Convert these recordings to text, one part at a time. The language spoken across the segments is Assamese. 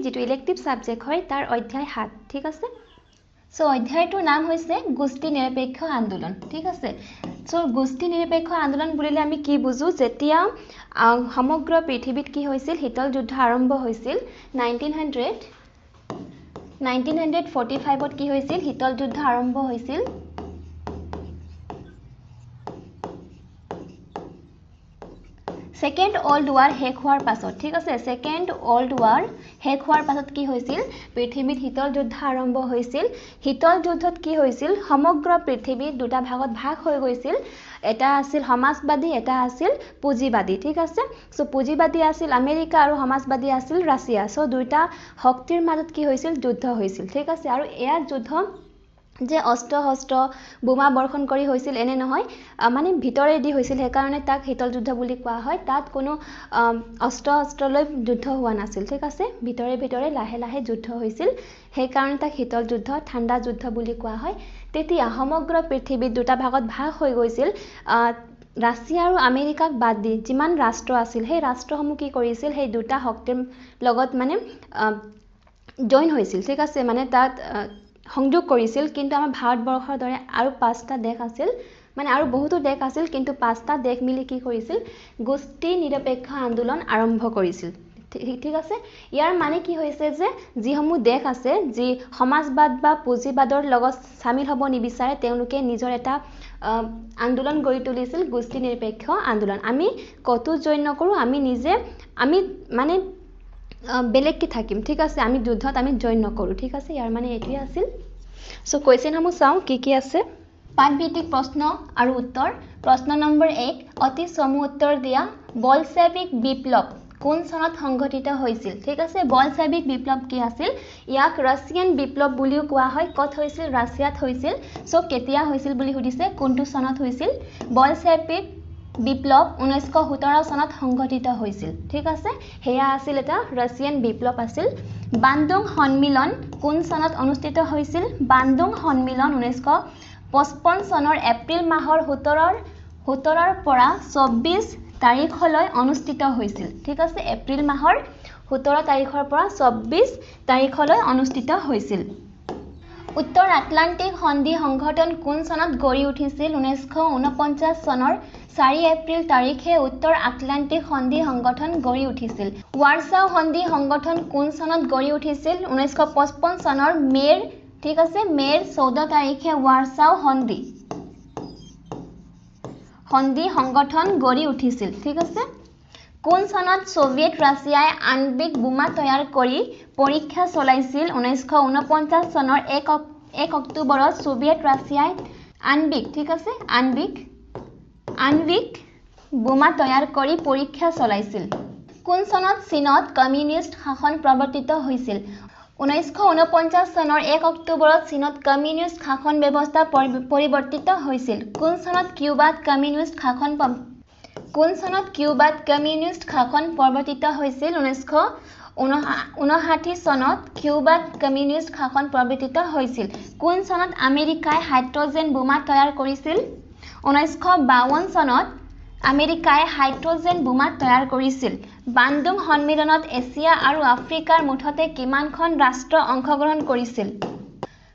যিটো ইলেক্টিভ ছাবজেক্ট হয় তাৰ অধ্যায় 7, ঠিক আছে। চ' অধ্যায়টোৰ নাম হৈছে গোষ্ঠী নিৰপেক্ষ আন্দোলন, ঠিক আছে। চ' গোষ্ঠী নিৰপেক্ষ আন্দোলন বুলিলে আমি কি বুজোঁ? যেতিয়া সমগ্ৰ পৃথিৱীত কি হৈছিল, শীতল যুদ্ধ আৰম্ভ হৈছিল 1945ত কি হৈছিল, শীতল যুদ্ধ আৰম্ভ হৈছিল। ছেকেণ্ড ৱৰ্ল্ড ৱাৰ শেষ হোৱাৰ পাছত, ঠিক আছে, ছেকেণ্ড ৱৰ্ল্ড ৱাৰ শেষ হোৱাৰ পাছত কি হৈছিল, পৃথিৱীত শীতল যুদ্ধ আৰম্ভ হৈছিল। শীতল যুদ্ধত কি হৈছিল, সমগ্ৰ পৃথিৱীত দুটা ভাগত ভাগ হৈ গৈছিল। এটা আছিল সমাজবাদী, এটা আছিল পুঁজিবাদী, ঠিক আছে। চ' পুঁজিবাদী আছিল আমেৰিকা আৰু সমাজবাদী আছিল ৰাছিয়া। চ' দুইটা শক্তিৰ মাজত কি হৈছিল, যুদ্ধ হৈছিল, ঠিক আছে। আৰু এয়া যুদ্ধ যে অস্ত্ৰ শস্ত্ৰ বোমা বৰ্ষণ কৰি হৈছিল এনে নহয়, মানে ভিতৰেদি হৈছিল, সেইকাৰণে তাক শীতল যুদ্ধ বুলি কোৱা হয়। তাত কোনো অস্ত্ৰ শস্ত্ৰ লৈ যুদ্ধ হোৱা নাছিল, ঠিক আছে, ভিতৰে ভিতৰে লাহে লাহে যুদ্ধ হৈছিল, সেইকাৰণে তাক শীতল যুদ্ধ, ঠাণ্ডা যুদ্ধ বুলি কোৱা হয়। তেতিয়া সমগ্ৰ পৃথিৱীত দুটা ভাগত ভাগ হৈ গৈছিল। ৰাছিয়া আৰু আমেৰিকাক বাদ দি যিমান ৰাষ্ট্ৰ আছিল সেই ৰাষ্ট্ৰসমূহ কি কৰিছিল, সেই দুটা শক্তিৰ লগত মানে জইন হৈছিল, ঠিক আছে, মানে তাত সংযোগ কৰিছিল। কিন্তু আমাৰ ভাৰতবৰ্ষৰ দৰে আৰু 5টা দেশ আছিল, মানে আৰু বহুতো দেশ আছিল, কিন্তু 5টা দেশ মিলি কি কৰিছিল, গোষ্ঠী নিৰপেক্ষ আন্দোলন আৰম্ভ কৰিছিল, ঠিক আছে। ইয়াৰ মানে কি হৈছে যে যিসমূহ দেশ আছে যি সমাজবাদ বা পুঁজিবাদৰ লগত চামিল হ'ব নিবিচাৰে, তেওঁলোকে নিজৰ এটা আন্দোলন গঢ়ি তুলিছিল, গোষ্ঠী নিৰপেক্ষ আন্দোলন। আমি ক'তো জইন নকৰোঁ, আমি নিজে, আমি মানে বেলেগকৈ থাকিম, ঠিক আছে, আমি যুদ্ধত আমি জইন নকৰোঁ, ঠিক আছে। ইয়াৰ মানে এইটোৱে আছিল। চ' কুৱেশ্যনসমূহ চাওঁ কি কি আছে। পাঠভিত্তিক প্ৰশ্ন আৰু উত্তৰ। প্ৰশ্ন নম্বৰ 1, অতি চমু উত্তৰ দিয়া। বলছেভিক বিপ্লৱ কোন চনত সংঘটিত হৈছিল? ঠিক আছে, বলছেভিক বিপ্লৱ কি আছিল? ইয়াক ৰাছিয়ান বিপ্লৱ বুলিও কোৱা হয়। ক'ত হৈছিল? ৰাছিয়াত হৈছিল। চ' কেতিয়া হৈছিল বুলি সুধিছে, কোনটো চনত হৈছিল? বলছেভিক বিপ্লৱ 1917 চনত সংঘটিত হৈছিল, ঠিক আছে। সেয়া আছিল এটা ৰাছিয়ান বিপ্লৱ আছিল। বান্দুং সন্মিলন কোন চনত অনুষ্ঠিত হৈছিল? বান্দুং সন্মিলন 1955 চনৰ এপ্ৰিল মাহৰ 17ৰ পৰা 24 তাৰিখলৈ অনুষ্ঠিত হৈছিল, ঠিক আছে। এপ্ৰিল মাহৰ 17 তাৰিখৰ পৰা 24 তাৰিখলৈ অনুষ্ঠিত হৈছিল। উত্তৰ আটলাণ্টিক সন্ধি সংগঠন কোন চনত গঢ়ি উঠিছিল? 1949 চনৰ 4 এপ্ৰিল তাৰিখে উত্তৰ আটলাণ্টিক সন্ধি সংগঠন গঢ়ি উঠিছিল। ৱাৰছাও সন্ধি সংগঠন কোন চনত গঢ়ি উঠিছিল? 1955 চনৰ মে'ৰ, ঠিক আছে, মে'ৰ 14 তাৰিখে ৱাৰছাও সন্ধি সংগঠন গঢ়ি উঠিছিল, ঠিক আছে। কোন চনত ছোভিয়েট ৰাছিয়াই আণৱিক বোমা তৈয়াৰ কৰি পৰীক্ষা চলাইছিল? 1949 চনৰ 1 অক্টোবৰত ছোভিয়েট ৰাছিয়াই আণৱিক, ঠিক আছে, আণৱিক বোমা তৈয়াৰ কৰি পৰীক্ষা চলাইছিল। কোন চনত চীনত কমিউনিষ্ট শাসন প্ৰৱৰ্তিত হৈছিল? 1949 চনৰ 1 অক্টোবৰত চীনত কমিউনিষ্ট শাসন ব্যৱস্থা পৰিৱৰ্তিত হৈছিল। কোন চনত কিউবাত কমিউনিষ্ট শাসন কোন চনত কিউবাত কমিউনিষ্ট শাসন প্ৰৱৰ্তিত হৈছিল? 1959 চনত কিউবাত কমিউনিষ্ট শাসন প্ৰৱৰ্তিত হৈছিল। কোন চনত আমেৰিকাই হাইড্ৰজেন বোমা তৈয়াৰ কৰিছিল? 1952 চনত আমেৰিকাই হাইড্ৰজেন বোমা তৈয়াৰ কৰিছিল। বান্দুং সন্মিলনত এছিয়া আৰু আফ্ৰিকাৰ মুঠতে কিমানখন ৰাষ্ট্ৰ অংশগ্ৰহণ কৰিছিল?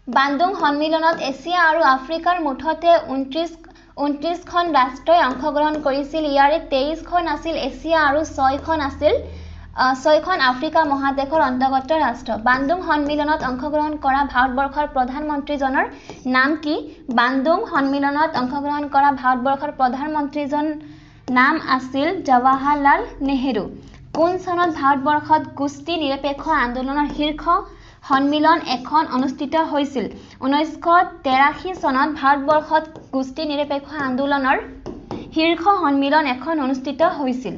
বান্দুং সন্মিলনত এছিয়া আৰু আফ্ৰিকাৰ মুঠতে 29খন ৰাষ্ট্ৰই অংশগ্ৰহণ কৰিছিল। ইয়াৰে 23খন আছিল এছিয়া আৰু 6খন আফ্ৰিকা মহাদেশৰ অন্তৰ্গত ৰাষ্ট্ৰ। বান্দুং সন্মিলনত অংশগ্ৰহণ কৰা ভাৰতবৰ্ষৰ প্ৰধানমন্ত্ৰীজনৰ নাম কি? বান্দুং সন্মিলনত অংশগ্ৰহণ কৰা ভাৰতবৰ্ষৰ প্ৰধানমন্ত্ৰীজন নাম আছিল জৱাহৰলাল নেহেৰু। কোন চনত ভাৰতবৰ্ষত গোষ্ঠী নিৰপেক্ষ আন্দোলনৰ শীৰ্ষ সন্মিলন এখন অনুষ্ঠিত হৈছিল? 1983 চনত ভাৰতবৰ্ষত গোষ্ঠী নিৰপেক্ষ আন্দোলনৰ শীৰ্ষ সন্মিলন এখন অনুষ্ঠিত হৈছিল।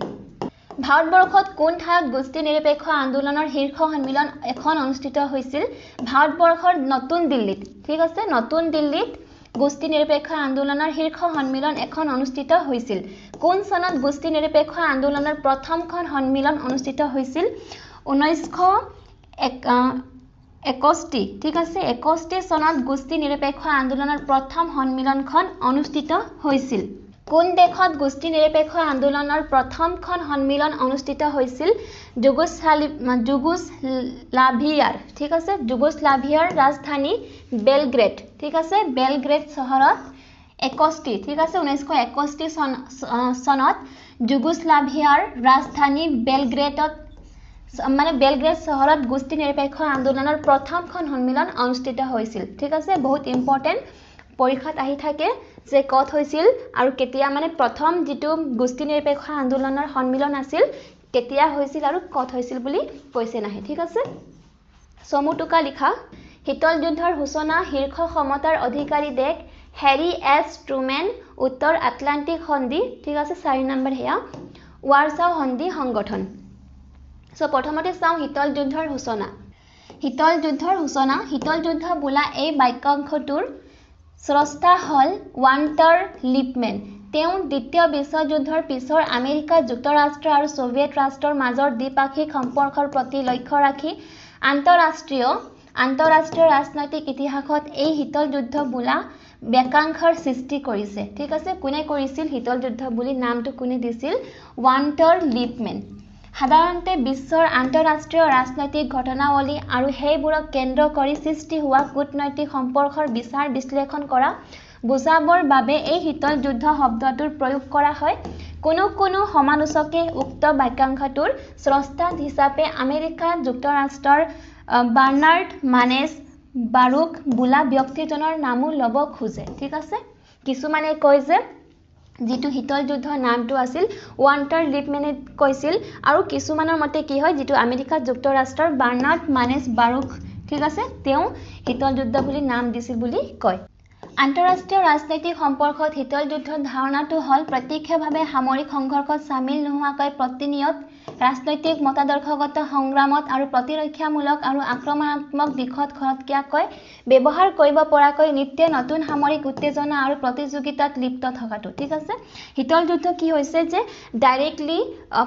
ভাৰতবৰ্ষত কোন ঠাইত গোষ্ঠী নিৰপেক্ষ আন্দোলনৰ শীৰ্ষ সন্মিলন এখন অনুষ্ঠিত হৈছিল? ভাৰতবৰ্ষৰ নতুন দিল্লীত, ঠিক আছে, নতুন দিল্লীত গোষ্ঠী নিৰপেক্ষ আন্দোলনৰ শীৰ্ষ সন্মিলন এখন অনুষ্ঠিত হৈছিল। কোন চনত গোষ্ঠী নিৰপেক্ষ আন্দোলনৰ প্ৰথমখন সন্মিলন অনুষ্ঠিত হৈছিল? 1961, ঠিক আছে, 61 চনত গোষ্ঠী নিৰপেক্ষ আন্দোলনৰ প্ৰথম সন্মিলনখন অনুষ্ঠিত হৈছিল। কোন দেশত গোষ্ঠী নিৰপেক্ষ আন্দোলনৰ প্ৰথমখন সন্মিলন অনুষ্ঠিত হৈছিল? যুগোশ্লাভিয়াৰ, ঠিক আছে, যুগোশ্লাভিয়াৰ ৰাজধানী বেলগ্ৰেড, ঠিক আছে, বেলগ্ৰেড চহৰত 61, ঠিক আছে, 1961 চনত যুগোশ্লাভিয়াৰ ৰাজধানী বেলগ্ৰেডত মানে বেলগ্ৰেড চহৰত গোষ্ঠী নিৰপেক্ষ আন্দোলনৰ প্ৰথমখন সন্মিলন অনুষ্ঠিত হৈছিল। ঠিক আছে, বহুত ইম্পৰ্টেণ্ট, পৰীক্ষাত আহি থাকে যে ক'ত হৈছিল আৰু কেতিয়া, মানে প্ৰথম যিটো গোষ্ঠী নিৰপেক্ষ আন্দোলনৰ সন্মিলন আছিল কেতিয়া হৈছিল আৰু ক'ত হৈছিল বুলি কুৱেশ্যন আহে। ঠিক আছে, চমু টোকা লিখা। শীতল যুদ্ধৰ সূচনা, শীৰ্ষ ক্ষমতাৰ অধিকাৰী দেশ, হেৰি এছ ট্ৰুমেন, উত্তৰ আটলাণ্টিক সন্ধি, ঠিক আছে, 4 নম্বৰ সেয়া, ৱাৰছাও সন্ধি সংগঠন। চ' প্ৰথমতে চাওঁ শীতল যুদ্ধৰ সূচনা। শীতল যুদ্ধৰ সূচনা, শীতল যুদ্ধ বোলা এই বাক্যাংশটোৰ স্ৰষ্টা হ'ল ৱাল্টাৰ লিপমেন। তেওঁ দ্বিতীয় বিশ্বযুদ্ধৰ পিছৰ আমেৰিকা যুক্তৰাষ্ট্ৰ আৰু ছোভিয়েট ৰাষ্ট্ৰৰ মাজৰ দ্বিপাক্ষিক সম্পৰ্কৰ প্ৰতি লক্ষ্য ৰাখি আন্তঃৰাষ্ট্ৰীয় ৰাজনৈতিক ইতিহাসত এই শীতল যুদ্ধ বোলা বাক্যাংশৰ সৃষ্টি কৰিছে। ঠিক আছে, কোনে কৰিছিল শীতল যুদ্ধ বুলি নামটো কোনে দিছিল? ৱাল্টাৰ লিপমেন। সাধাৰণতে বিশ্বৰ আন্তঃৰাষ্ট্ৰীয় ৰাজনৈতিক ঘটনাৱলী আৰু সেইবোৰক কেন্দ্ৰ কৰি সৃষ্টি হোৱা কূটনৈতিক সম্পৰ্কৰ বিচাৰ বিশ্লেষণ কৰা বুজাবৰ বাবে এই শীতল যুদ্ধ শব্দটোৰ প্ৰয়োগ কৰা হয়। কোনো কোনো সমালোচকে উক্ত বাক্যাংশটোৰ স্ৰষ্টা হিচাপে আমেৰিকা যুক্তৰাষ্ট্ৰৰ বাৰ্নাৰ্ড মানেছ বাৰুক বোলা ব্যক্তিজনৰ নামো ল'ব খোজে। ঠিক আছে, কিছুমানে কয় যে যিটো শীতল যুদ্ধৰ নামটো আছিল ৱাল্টাৰ লিপমেনে কৈছিল, আৰু কিছুমানৰ মতে কি হয়, যিটো আমেৰিকা যুক্তৰাষ্ট্ৰৰ বাৰ্নাৰ্ড মানেছ বাৰুক, ঠিক আছে, তেওঁ শীতল যুদ্ধ বুলি নাম দিছিল বুলি কয়। আন্তঃৰাষ্ট্ৰীয় ৰাজনৈতিক সম্পৰ্কত শীতল যুদ্ধৰ ধাৰণাটো হ'ল প্ৰত্যক্ষভাৱে সামৰিক সংঘৰ্ষত চামিল নোহোৱাকৈ প্ৰতিনিয়ত ৰাজনৈতিক মতাদৰ্শগত সংগ্ৰামত আৰু প্ৰতিৰক্ষামূলক আৰু আক্ৰমণাত্মক দিশত খৰতকীয়াকৈ ব্যৱহাৰ কৰিব পৰাকৈ নিত্য নতুন সামৰিক উত্তেজনা আৰু প্ৰতিযোগিতাত লিপ্ত থকাটো। ঠিক আছে, শীতল যুদ্ধ কি হৈছে যে ডাইৰেক্টলি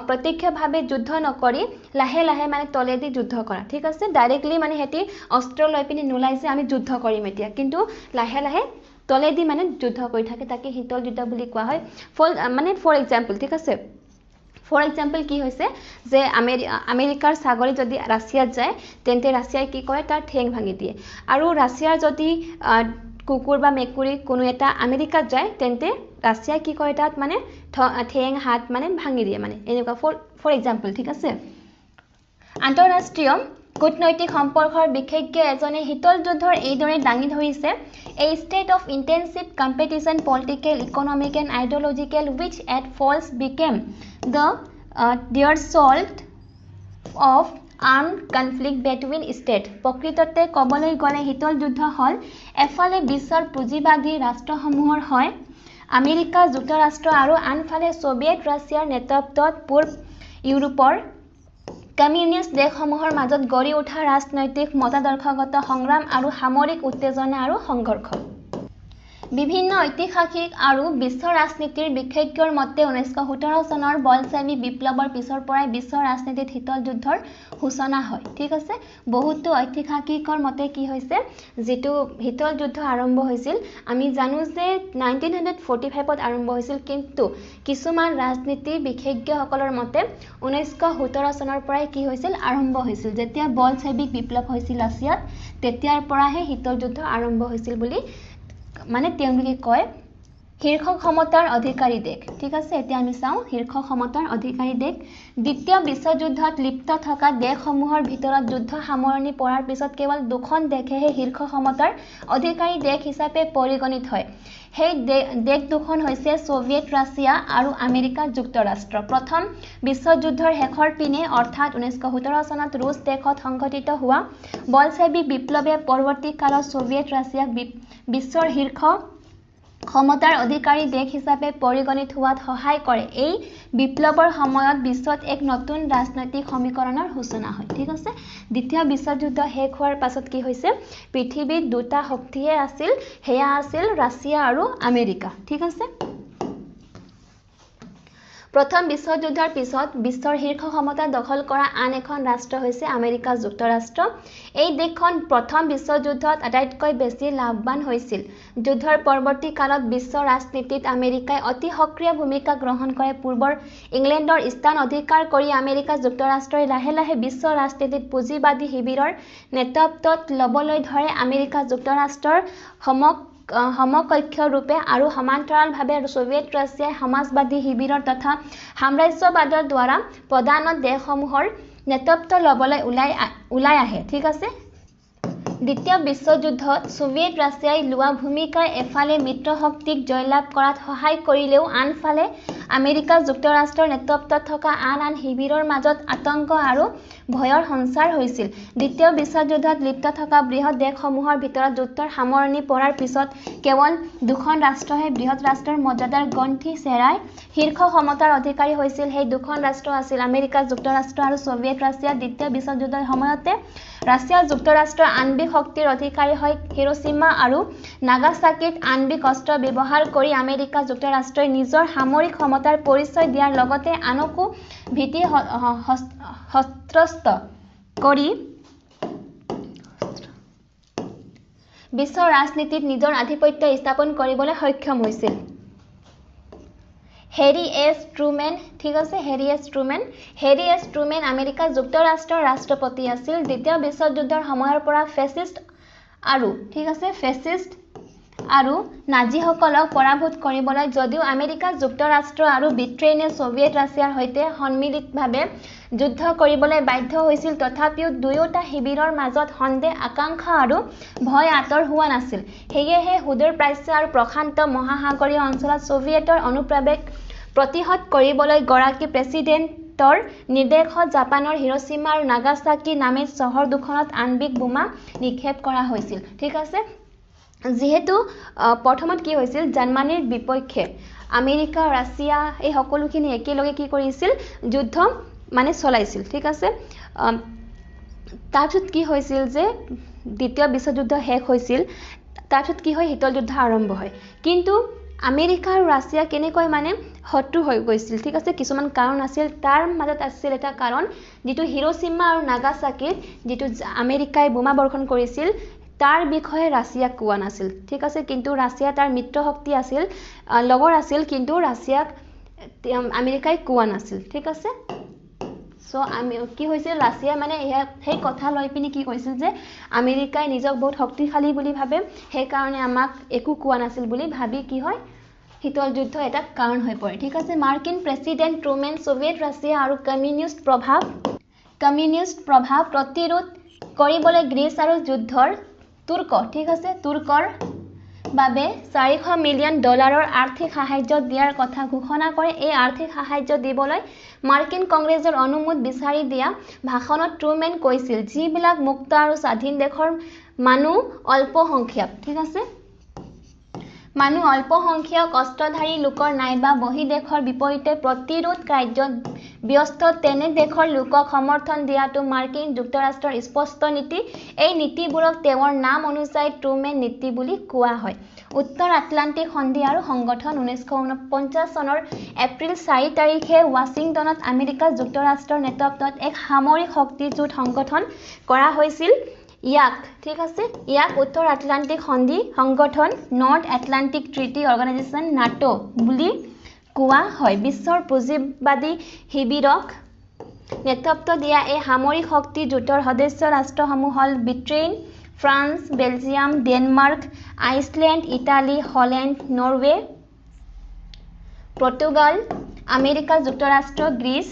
প্ৰত্যক্ষভাৱে যুদ্ধ নকৰি লাহে লাহে মানে তলেদি যুদ্ধ কৰা। ঠিক আছে, ডাইৰেক্টলি মানে সিহঁতি অস্ত্ৰ লৈ পিনি নোলাই যে আমি যুদ্ধ কৰিম এতিয়া, কিন্তু লাহে লাহে তলেদি মানে যুদ্ধ কৰি থাকে, তাকে শীতল যুদ্ধ বুলি কোৱা হয়। ফৰ এক্সাম্পল, ঠিক আছে, ফৰ এক্সাম্পল কি হৈছে যে আমেৰিকাৰ ছাগলী যদি ৰাছিয়াত যায় তেন্তে ৰাছিয়াই কি কৰে, তাৰ ঠেং ভাঙি দিয়ে, আৰু ৰাছিয়াৰ যদি কুকুৰ বা মেকুৰী কোনো এটা আমেৰিকাত যায় তেন্তে ৰাছিয়াই কি কৰে, তাত মানে ঠেং হাত মানে ভাঙি দিয়ে, মানে এনেকুৱা ফৰ এক্সাম্পল। ঠিক আছে, আন্তঃৰাষ্ট্ৰীয় কূটনৈতিক সম্পৰ্কৰ বিশেষজ্ঞ এজনে শীতল যুদ্ধৰ এইদৰে দাঙি ধৰিছে, a state of intensive competition political, economic and ideological which at first became the threshold of armed conflict between state. প্ৰকৃততে ক'বলৈ গ'লে শীতল যুদ্ধ হ'ল এফালে বিশ্বৰ পুঁজিবাদী ৰাষ্ট্ৰসমূহৰ হয় আমেৰিকা যুক্তৰাষ্ট্ৰ আৰু আনফালে ছোভিয়েট ৰাছিয়াৰ নেতৃত্বত পূৰ্ব ইউৰোপৰ কমিউনিষ্ট দেশসমূহৰ মাজত গঢ়ি উঠা ৰাজনৈতিক মতাদৰ্শগত সংগ্ৰাম আৰু সামৰিক উত্তেজনা আৰু সংঘৰ্ষ। বিভিন্ন ঐতিহাসিক আৰু বিশ্ব ৰাজনীতিৰ বিশেষজ্ঞৰ মতে 1917 চনৰ বলছেভিক বিপ্লৱৰ পিছৰ পৰাই বিশ্ব ৰাজনীতিত শীতল যুদ্ধৰ সূচনা হয়। ঠিক আছে, বহুতো ঐতিহাসিকৰ মতে কি হৈছে, যিটো শীতল যুদ্ধ আৰম্ভ হৈছিল আমি জানো যে 1945ত আৰম্ভ হৈছিল, কিন্তু কিছুমান ৰাজনীতি বিশেষজ্ঞসকলৰ মতে 1917 চনৰ পৰাই কি হৈছিল, আৰম্ভ হৈছিল। যেতিয়া বলছেভিক বিপ্লৱ হৈছিল ৰাছিয়াত তেতিয়াৰ পৰাহে শীতল যুদ্ধ আৰম্ভ হৈছিল বুলি মানে তেওঁলোকে কয়। শীৰ্ষ ক্ষমতাৰ অধিকাৰী দেশ, ঠিক আছে, এতিয়া আমি চাওঁ শীৰ্ষ ক্ষমতাৰ অধিকাৰী দেশ। দ্বিতীয় বিশ্বযুদ্ধত লিপ্ত থকা দেশসমূহৰ ভিতৰত যুদ্ধ সামৰণি পৰাৰ পিছত কেৱল দুখন দেশেহে শীৰ্ষ ক্ষমতাৰ অধিকাৰী দেশ হিচাপে পৰিগণিত হয়। সেই দেশ দুখন হৈছে ছোভিয়েট ৰাছিয়া আৰু আমেৰিকা যুক্তৰাষ্ট্ৰ। প্ৰথম বিশ্বযুদ্ধৰ শেষৰ পিনে অৰ্থাৎ 1917 চনত ৰুছ দেশত সংঘটিত হোৱা বলছেভিক বিপ্লৱে পৰৱৰ্তী কালত ছোভিয়েট ৰাছিয়াক বিশ্বৰ শীৰ্ষ ক্ষমতাৰ অধিকাৰী দেশ হিচাপে পৰিগণিত হোৱাত সহায় কৰে। এই বিপ্লৱৰ সময়ত বিশ্বত এক নতুন ৰাজনৈতিক সমীকৰণৰ সূচনা হয়। ঠিক আছে, দ্বিতীয় বিশ্বযুদ্ধ শেষ হোৱাৰ পাছত কি হৈছে, পৃথিৱীত দুটা শক্তিয়ে আছিল, সেয়া আছিল ৰাছিয়া আৰু আমেৰিকা। ঠিক আছে, প্ৰথম বিশ্বযুদ্ধৰ পিছত বিশ্বৰ শীৰ্ষ ক্ষমতা দখল কৰা আন এখন ৰাষ্ট্ৰ হৈছে আমেৰিকা যুক্তৰাষ্ট্ৰ। এই দেশখন প্ৰথম বিশ্বযুদ্ধত আটাইতকৈ বেছি লাভৱান হৈছিল। যুদ্ধৰ পৰৱৰ্তী কালত বিশ্ব ৰাজনীতিত আমেৰিকাই অতি সক্ৰিয় ভূমিকা গ্ৰহণ কৰে। পূৰ্বৰ ইংলেণ্ডৰ স্থান অধিকাৰ কৰি আমেৰিকা যুক্তৰাষ্ট্ৰই লাহে লাহে বিশ্ব ৰাজনীতিত পুঁজিবাদী শিবিৰৰ নেতৃত্বত ল'বলৈ ধৰে। আমেৰিকা যুক্তৰাষ্ট্ৰৰ সমকক্ষৰূপে আৰু সমান্তৰালভাৱে ছোভিয়েট ৰাছিয়াই সমাজবাদী শিবিৰৰ তথা সাম্ৰাজ্যবাদৰ দ্বাৰা প্ৰদানত দেশসমূহৰ নেতৃত্ব ল'বলৈ ওলাই আহে। ঠিক আছে, দ্বিতীয় বিশ্বযুদ্ধত ছোভিয়েট ৰাছিয়াই লোৱা ভূমিকাই এফালে মিত্ৰশক্তিক জয়লাভ কৰাত সহায় কৰিলেও আনফালে আমেৰিকা যুক্তৰাষ্ট্ৰৰ নেতৃত্বত থকা আন আন শিবিৰৰ মাজত আতংক আৰু ভয়ৰ সঞ্চাৰ হৈছিল। দ্বিতীয় বিশ্বযুদ্ধত লিপ্ত থকা বৃহৎ দেশসমূহৰ ভিতৰত যুদ্ধৰ সামৰণি পৰাৰ পিছত কেৱল দুখন ৰাষ্ট্ৰহে বৃহৎ ৰাষ্ট্ৰৰ মৰ্যাদাৰ গ্ৰন্থি চেৰাই শীৰ্ষ ক্ষমতাৰ অধিকাৰী হৈছিল। সেই দুখন ৰাষ্ট্ৰ আছিল আমেৰিকা যুক্তৰাষ্ট্ৰ আৰু ছোভিয়েট ৰাছিয়া। দ্বিতীয় বিশ্বযুদ্ধৰ সময়তে ৰাছিয়া যুক্তৰাষ্ট্ৰ আণৱিক শক্তিৰ অধিকাৰী হয়। হিৰোচিমা আৰু নাগাচাকিত আণৱিক অস্ত্ৰ ব্যৱহাৰ কৰি আমেৰিকা যুক্তৰাষ্ট্ৰই নিজৰ সামৰিক ক্ষমতাৰ পৰিচয় দিয়াৰ লগতে আনকো ভীতি সন্ত্ৰস্ত কৰি বিশ্ব ৰাজনীতিত নিজৰ আধিপত্য স্থাপন কৰিবলৈ সক্ষম হৈছিল। হেৰি এছ ট্ৰুমেন, ঠিক আছে, হেৰি এছ ট্ৰুমেন, হেৰি এছ ট্ৰুমেন আমেৰিকা যুক্তৰাষ্ট্ৰৰ ৰাষ্ট্ৰপতি আছিল। দ্বিতীয় বিশ্বযুদ্ধৰ সময়ৰ পৰা ফেচিষ্ট আৰু, ঠিক আছে, ফেচিষ্ট আৰু নাজীসকলক পৰাভূত কৰিবলৈ যদিও আমেৰিকা যুক্তৰাষ্ট্ৰ আৰু ব্ৰিটেইনে ছোভিয়েট ৰাছিয়াৰ সৈতে সন্মিলিতভাৱে যুদ্ধ কৰিবলৈ বাধ্য হৈছিল, তথাপিও দুয়োটা শিবিৰৰ মাজত সন্দেহ, আকাংক্ষা আৰু ভয় আঁতৰ হোৱা নাছিল। সেয়েহে সুদূৰ প্ৰাচ্য আৰু প্ৰশান্ত মহাসাগৰীয় অঞ্চলত ছোভিয়েটৰ অনুপ্ৰৱেশ প্ৰতিহত কৰিবলৈ গৰাকী প্ৰেছিডেণ্টৰ নিৰ্দেশত জাপানৰ হিৰোচিমা আৰু নাগাচাকি নামে চহৰ দুখনত আণৱিক বোমা নিক্ষেপ কৰা হৈছিল। ঠিক আছে, যিহেতু প্ৰথমত কি হৈছিল, জাৰ্মানীৰ বিপক্ষে আমেৰিকা, ৰাছিয়া এই সকলোখিনি একেলগে কি কৰিছিল, যুদ্ধ মানে চলাইছিল। ঠিক আছে, তাৰপিছত কি হৈছিল যে দ্বিতীয় বিশ্বযুদ্ধ শেষ হৈছিল, তাৰপিছত কি হয়, শীতল যুদ্ধ আৰম্ভ হয়। কিন্তু আমেৰিকা আৰু ৰাছিয়া কেনেকৈ মানে শত্ৰু হৈ গৈছিল, ঠিক আছে, কিছুমান কাৰণ আছিল। তাৰ মাজত আছিল এটা কাৰণ, যিটো হিৰোচিমা আৰু নাগাচাকিত যিটো আমেৰিকাই বোমা বৰ্ষণ কৰিছিল তাৰ বিষয়ে ৰাছিয়াক কোৱা নাছিল। ঠিক আছে, কিন্তু ৰাছিয়া তাৰ মিত্ৰ শক্তি আছিল, লগৰ আছিল, কিন্তু ৰাছিয়াক আমেৰিকাই কোৱা নাছিল। ঠিক আছে, চ' আমি কি হৈছিল, ৰাছিয়া মানে সেই কথা লৈ পিনি কি কৈছিল যে আমেৰিকাই নিজক বহুত শক্তিশালী বুলি ভাবে, সেইকাৰণে আমাক একো কোৱা নাছিল বুলি ভাবি কি হয়, শীতল যুদ্ধ এটা কাৰণ হৈ পৰে। ঠিক আছে, মাৰ্কিন প্ৰেছিডেণ্ট ট্ৰুমেন ছোভিয়েট ৰাছিয়া আৰু কমিউনিষ্ট প্ৰভাৱ প্ৰতিৰোধ কৰিবলৈ গ্ৰীচ আৰু যুদ্ধৰ তুৰ্ক, ঠিক আছে, তুৰ্কৰ বাবে 400 মিলিয়ন ডলাৰৰ আৰ্থিক সাহায্য দিয়াৰ কথা ঘোষণা কৰে। এই আৰ্থিক সাহায্য দিবলৈ মাৰ্কিন কংগ্ৰেছৰ অনুমোদন বিচাৰি দিয়া ভাষণত ট্ৰুমেন কৈছিল, যিবিলাক মুক্ত আৰু স্বাধীন দেশৰ মানুহ অল্পসংখ্যক, ঠিক আছে, মানুহ অল্পসংখ্যক অস্ত্ৰধাৰী লোকৰ নাইবা বহিঃদেশৰ বিপৰীতে প্ৰতিৰোধ কাৰ্যত ব্যস্ত তেনে দেশৰ লোকক সমৰ্থন দিয়াটো মাৰ্কিন যুক্তৰাষ্ট্ৰৰ স্পষ্ট নীতি। এই নীতিবোৰক তেওঁৰ নাম অনুযায়ী ট্ৰুমেন নীতি বুলি কোৱা হয়। উত্তৰ আটলাণ্টিক সন্ধি আৰু সংগঠন 1949 চনৰ এপ্ৰিল 4 তাৰিখে ৱাশ্বিংটনত আমেৰিকা যুক্তৰাষ্ট্ৰৰ নেতৃত্বত এক সামৰিক শক্তি জোট সংগঠন কৰা হৈছিল। ইয়াক, ঠিক আছে, ইয়াক উত্তৰ আটলাণ্টিক সন্ধি সংগঠন, North Atlantic Treaty Organization, NATO বুলি কোৱা হয়। বিশ্বৰ পুঁজিবাদী শিবিৰক নেতৃত্ব দিয়া এই সামৰিক শক্তি জোটৰ সদস্য ৰাষ্ট্ৰসমূহ হ'ল Britain, France, Belgium, Denmark, Iceland, Italy, Holland, Norway, Portugal, America যুক্তৰাষ্ট্ৰ, গ্ৰীচ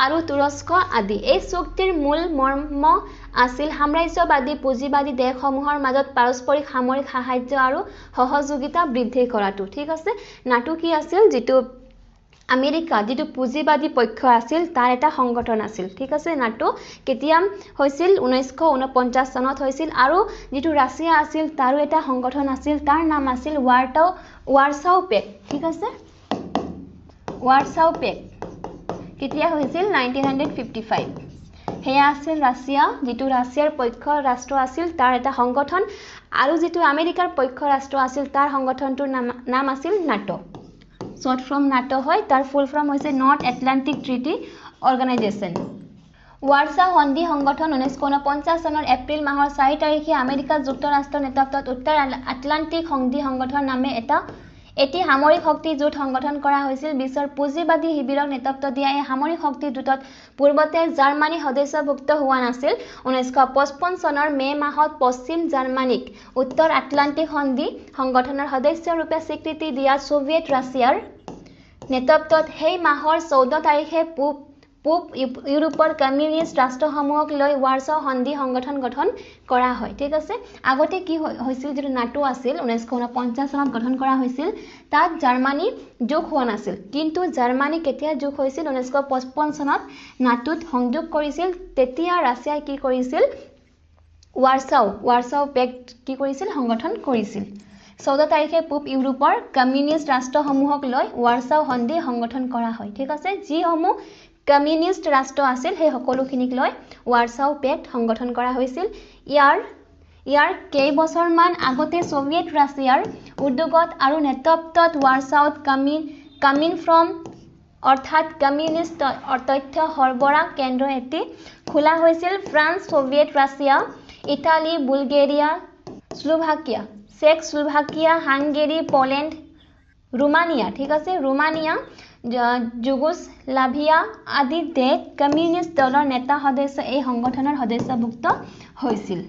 আৰু তুৰস্ক আদি। এই চুক্তিৰ মূল মৰ্ম আছিল সাম্ৰাজ্যবাদী পুঁজিবাদী দেশসমূহৰ মাজত পাৰস্পৰিক সামৰিক সাহায্য আৰু সহযোগিতা বৃদ্ধি কৰাটো। ঠিক আছে, নাটো কি আছিল, যিটো আমেৰিকা যিটো পুঁজিবাদী পক্ষ আছিল তাৰ এটা সংগঠন আছিল। ঠিক আছে, নাটো কেতিয়া হৈছিল, 1949 চনত হৈছিল। আৰু যিটো ৰাছিয়া আছিল তাৰো এটা সংগঠন আছিল, তাৰ নাম আছিল ৱাৰছাও পেক্ট। ঠিক আছে, ৱাৰছাও পেক্ট কেতিয়া হৈছিল, 1955। সেয়া আছিল ৰাছিয়া, যিটো ৰাছিয়াৰ পক্ষ ৰাষ্ট্ৰ আছিল তাৰ এটা সংগঠন, আৰু যিটো আমেৰিকাৰ পক্ষ ৰাষ্ট্ৰ আছিল তাৰ সংগঠনটোৰ নাম আছিল নাটো। শ্বৰ্ট ফৰ্ম নাটো হয়, তাৰ ফুল ফৰ্ম হৈছে North Atlantic Treaty Organization. Warsaw সন্ধি সংগঠন 1949 চনৰ এপ্ৰিল মাহৰ 4 তাৰিখে আমেৰিকা যুক্তৰাষ্ট্ৰৰ নেতৃত্বত উত্তৰ আটলাণ্টিক সন্ধি সংগঠন নামে এটি সামৰিক শক্তি জোঁট সংগঠন কৰা হৈছিল। বিশ্বৰ পুঁজিবাদী শিবিৰক নেতৃত্ব দিয়া এই সামৰিক শক্তি জোঁটত পূৰ্বতে জাৰ্মানী সদস্যভুক্ত হোৱা নাছিল। 1955 চনৰ মে' মাহত পশ্চিম জাৰ্মানীক উত্তৰ আটলাণ্টিক সন্ধি সংগঠনৰ সদস্যৰূপে স্বীকৃতি দিয়া ছোভিয়েট ৰাছিয়াৰ নেতৃত্বত সেই মাহৰ 14 তাৰিখে পূব ইউৰোপৰ কমিউনিষ্ট ৰাষ্ট্ৰসমূহক লৈ ৱাৰছাও সন্ধি সংগঠন গঠন কৰা হয়। ঠিক আছে, আগতে কি হৈছিল, যিটো নাটো আছিল 1949 চনত গঠন কৰা হৈছিল, তাত জাৰ্মানী যোগ হোৱা নাছিল। কিন্তু জাৰ্মানী কেতিয়া যোগ হৈছিল, 1955 চনত নাটোত সংযোগ কৰিছিল। তেতিয়া ৰাছিয়াই কি কৰিছিল, ৱাৰছাও পেক্ট কি কৰিছিল, সংগঠন কৰিছিল। 14 তাৰিখে পূব ইউৰোপৰ কমিউনিষ্ট ৰাষ্ট্ৰসমূহক লৈ ৱাৰছাও সন্ধি সংগঠন কৰা হয়। ঠিক আছে, যিসমূহ কমিউনিষ্ট ৰাষ্ট্ৰ আছিল সেই সকলোখিনিক লৈ ৱাৰছাও পেক্ট সংগঠন কৰা হৈছিল। ইয়াৰ কেইবছৰমান আগতে ছোভিয়েট ৰাছিয়াৰ উদ্যোগত আৰু নেতৃত্বত ৱাৰছাওত কমিনফৰ্ম অৰ্থাৎ কমিউনিষ্ট তথ্য সৰবৰাহ কেন্দ্ৰ এটি খোলা হৈছিল। France, Soviet Russia, Italy, Bulgaria, Slovakia, Czechoslovakia, Hungary, Poland, Romania, ঠিক আছে, ৰোমানিয়া, যুগোশ্লাভিয়া আদি দেশ কমিউনিষ্ট দলৰ নেতা সদস্য এই সংগঠনৰ সদস্যভুক্ত হৈছিল।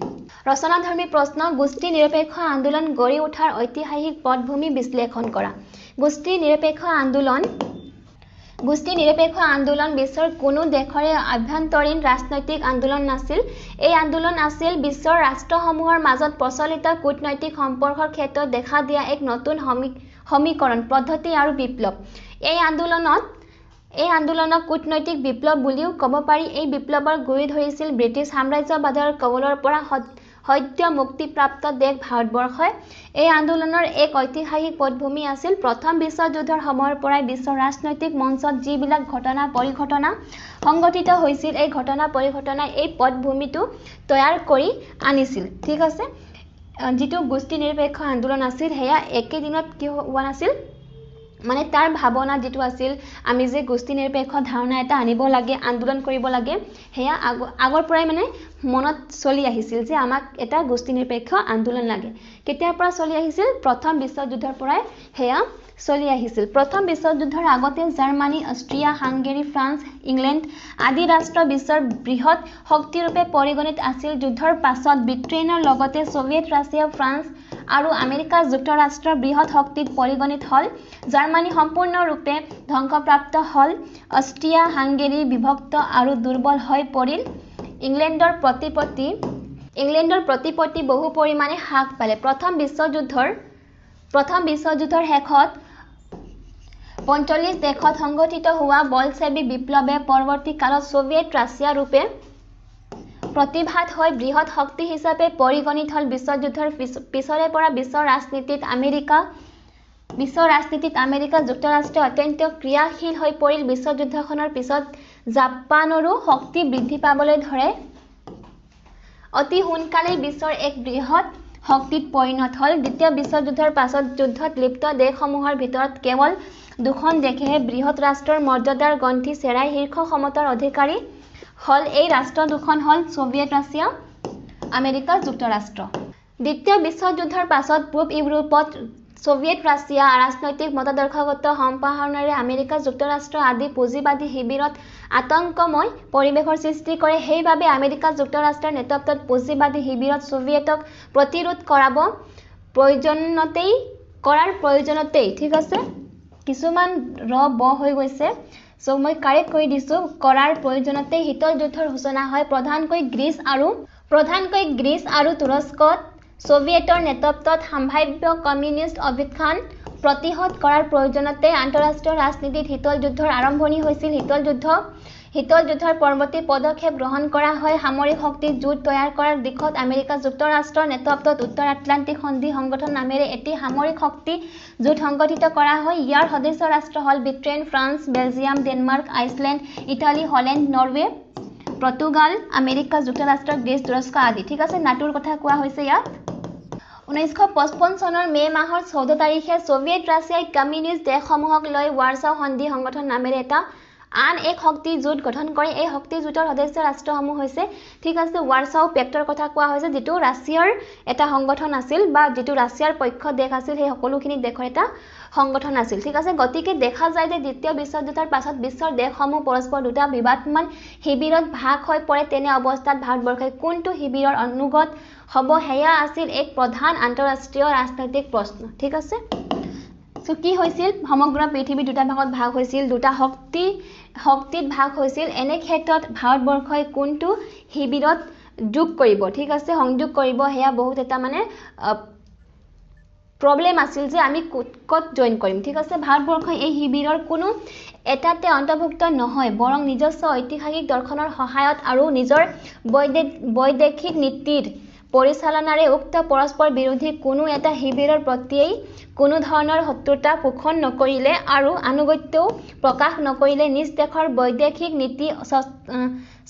ৰচনাধৰ্মী প্ৰশ্ন, গোষ্ঠী নিৰপেক্ষ আন্দোলন গঢ়ি উঠাৰ ঐতিহাসিক পটভূমি বিশ্লেষণ কৰা। গোষ্ঠী নিৰপেক্ষ আন্দোলন বিশ্বৰ কোনো দেশৰে আভ্যন্তৰীণ ৰাজনৈতিক আন্দোলন নাছিল। এই আন্দোলন আছিল বিশ্বৰ ৰাষ্ট্ৰসমূহৰ মাজত প্ৰচলিত কূটনৈতিক সম্পৰ্কৰ ক্ষেত্ৰত দেখা দিয়া এক নতুন সমীকৰণ, পদ্ধতি আৰু বিপ্লৱ। এই আন্দোলনক কূটনৈতিক বিপ্লৱ বুলিও ক'ব পাৰি। এই বিপ্লৱৰ গুৰি ধৰিছিল ব্ৰিটিছ সাম্ৰাজ্যবাদৰ কবলৰ পৰা সদ্য মুক্তিপ্ৰাপ্ত দেশ ভাৰতবৰ্ষই। এই আন্দোলনৰ এক ঐতিহাসিক পটভূমি আছিল। প্ৰথম বিশ্বযুদ্ধৰ সময়ৰ পৰাই বিশ্বৰ ৰাজনৈতিক মঞ্চত যিবিলাক ঘটনা পৰিঘটনা সংঘটিত হৈছিল, এই ঘটনা পৰিঘটনাই এই পটভূমিটো তৈয়াৰ কৰি আনিছিল। ঠিক আছে, যিটো গোষ্ঠী নিৰপেক্ষ আন্দোলন আছিল সেয়া একেদিনত কি হোৱা নাছিল, মানে তাৰ ভাৱনা যিটো আছিল, আমি যে গোষ্ঠী নিৰপেক্ষ ধাৰণা এটা আনিব লাগে, আন্দোলন কৰিব লাগে, সেয়া আগৰ পৰাই মানে মনত চলি আহিছিল যে আমাক এটা গোষ্ঠী নিৰপেক্ষ আন্দোলন লাগে। কেতিয়াৰ পৰা চলি আহিছিল, প্ৰথম বিশ্বযুদ্ধৰ পৰাই সেয়া চলি আহিছিল। প্ৰথম বিশ্বযুদ্ধৰ আগতে Germany, Austria, Hungary, France, England আদি ৰাষ্ট্ৰ বিশ্বৰ বৃহৎ শক্তিৰূপে পৰিগণিত আছিল। যুদ্ধৰ পাছত ব্ৰিটেইনৰ লগতে ছোভিয়েট ৰাছিয়া, ফ্ৰান্স আৰু আমেৰিকা যুক্তৰাষ্ট্ৰ বৃহৎ শক্তিত পৰিগণিত হ'ল। জাৰ্মানী সম্পূৰ্ণৰূপে ধ্বংসপ্ৰাপ্ত হ'ল। অষ্ট্ৰিয়া, হাংগেৰী বিভক্ত আৰু দুৰ্বল হৈ পৰিল। ইংলেণ্ডৰ প্ৰতিপত্তি বহু পৰিমাণে হ্ৰাস পালে। প্ৰথম বিশ্বযুদ্ধৰ শেষত 45 দেশত সংঘটিত হোৱা বলছেভিক বিপ্লৱে পৰৱৰ্তী কালত ছোভিয়েট ৰাছিয়া ৰূপে প্ৰতিভাত হৈ বৃহৎ শক্তি হিচাপে পৰিগণিত হ'ল। বিশ্বযুদ্ধৰ পিছৰে পৰা বিশ্বৰ ৰাজনীতিত আমেৰিকা যুক্তৰাষ্ট্ৰ অত্যন্ত ক্ৰিয়াশীল হৈ পৰিল। বিশ্বযুদ্ধখনৰ পিছত জাপানৰো শক্তি বৃদ্ধি পাবলৈ ধৰে। অতি সোনকালেই বিশ্বৰ এক বৃহৎ শক্তিত পৰিণত হ'ল। দ্বিতীয় বিশ্বযুদ্ধৰ পাছত যুদ্ধত লিপ্ত দেশসমূহৰ ভিতৰত কেৱল দুখন দেশেহে বৃহৎ ৰাষ্ট্ৰৰ মৰ্যাদাৰ গ্ৰন্থি চেৰাই শীৰ্ষ ক্ষমতাৰ অধিকাৰী হ'ল। এই ৰাষ্ট্ৰ দুখন হ'ল ছোভিয়েট ৰাছিয়া, আমেৰিকা যুক্তৰাষ্ট্ৰ। দ্বিতীয় বিশ্বযুদ্ধৰ পাছত পূব ইউৰোপত ছোভিয়েট ৰাছিয়া ৰাজনৈতিক মতাদৰ্শগত সম্প্ৰসাৰণেৰে আমেৰিকা যুক্তৰাষ্ট্ৰ আদি পুঁজিবাদী শিবিৰত আতংকময় পৰিৱেশৰ সৃষ্টি কৰে। সেইবাবে আমেৰিকা যুক্তৰাষ্ট্ৰৰ নেতৃত্বত পুঁজিবাদী শিবিৰত ছোভিয়েটক প্ৰতিৰোধ কৰাৰ প্ৰয়োজনতেই, ঠিক আছে, কিছুমান ৰ ব হৈ গৈছে, চ' মই কাৰেক্ট কৰি দিছোঁ, কৰাৰ প্ৰয়োজনতেই শীতল যুদ্ধৰ সূচনা হয়। প্ৰধানকৈ গ্ৰীচ আৰু তুৰস্কত ছোভিয়েটৰ নেতৃত্বত সম্ভাৱ্য কমিউনিষ্ট অভ্যুত্থান প্ৰতিহত কৰাৰ প্ৰয়োজনতে আন্তঃৰাষ্ট্ৰীয় ৰাজনীতিত শীতল যুদ্ধৰ আৰম্ভণি হৈছিল। শীতল যুদ্ধৰ পৰৱৰ্তী পদক্ষেপ গ্ৰহণ কৰা হয় সামৰিক শক্তি জোঁট তৈয়াৰ কৰাৰ দিশত। আমেৰিকা যুক্তৰাষ্ট্ৰৰ নেতৃত্বত উত্তৰ আটলাণ্টিক সন্ধি সংগঠন নামেৰে এটি সামৰিক শক্তি জোঁট সংগঠিত কৰা হয়। ইয়াৰ সদস্য ৰাষ্ট্ৰ হ'ল Britain, France, Belgium, Denmark, Iceland, Italy, Holland, Norway, Portugal, America যুক্তৰাষ্ট্ৰ, গ্ৰীচ, তুৰস্ক আদি। ঠিক আছে, নাটোৰ কথা কোৱা হৈছে ইয়াত। 1955 চনৰ মে' মাহৰ 14 তাৰিখে ছোভিয়েট ৰাছিয়াই কমিউনিষ্ট দেশসমূহক লৈ ৱাৰছাও সন্ধি সংগঠন নামেৰে এটা আন এক শক্তি জোঁট গঠন কৰে। এই শক্তি জোঁটৰ সদস্য ৰাষ্ট্ৰসমূহ হৈছে, ঠিক আছে, ৱাৰছাও পেক্টৰ কথা কোৱা হৈছে, যিটো ৰাছিয়াৰ এটা সংগঠন আছিল বা যিটো ৰাছিয়াৰ পক্ষ দেশ আছিল, সেই সকলোখিনি দেশৰ এটা সংগঠন আছিল। ঠিক আছে, গতিকে দেখা যায় যে দ্বিতীয় বিশ্বযুদ্ধৰ পাছত বিশ্বৰ দেশসমূহ পৰস্পৰ দুটা বিবাদমান শিবিৰত ভাগ হৈ পৰে। তেনে অৱস্থাত ভাৰতবৰ্ষই কোনটো শিবিৰৰ অনুগত হ'ব সেয়া আছিল এক প্ৰধান আন্তঃৰাষ্ট্ৰীয় ৰাজনৈতিক প্ৰশ্ন। ঠিক আছে, চ' কি হৈছিল? সমগ্ৰ পৃথিৱী দুটা ভাগত ভাগ হৈছিল, দুটা শক্তিত ভাগ হৈছিল। এনে ক্ষেত্ৰত ভাৰতবৰ্ষই কোনটো শিবিৰত যোগ কৰিব, ঠিক আছে, সংযোগ কৰিব, সেয়া বহুত এটা মানে প্ৰব্লেম আছিল যে আমি ক'ত জইন কৰিম। ঠিক আছে, ভাৰতবৰ্ষই এই শিবিৰৰ কোনো এটাতে অন্তৰ্ভুক্ত নহয়, বৰং নিজস্ব ঐতিহাসিক দৰ্শনৰ সহায়ত আৰু নিজৰ বৈদেশিক নীতিৰ পৰিচালনাৰে উক্ত পৰস্পৰ বিৰোধী কোনো এটা শিবিৰৰ প্ৰতিয়েই কোনো ধৰণৰ শত্ৰুতা পোষণ নকৰিলে আৰু আনুগত্যও প্ৰকাশ নকৰিলে। নিজ দেশৰ বৈদেশিক নীতি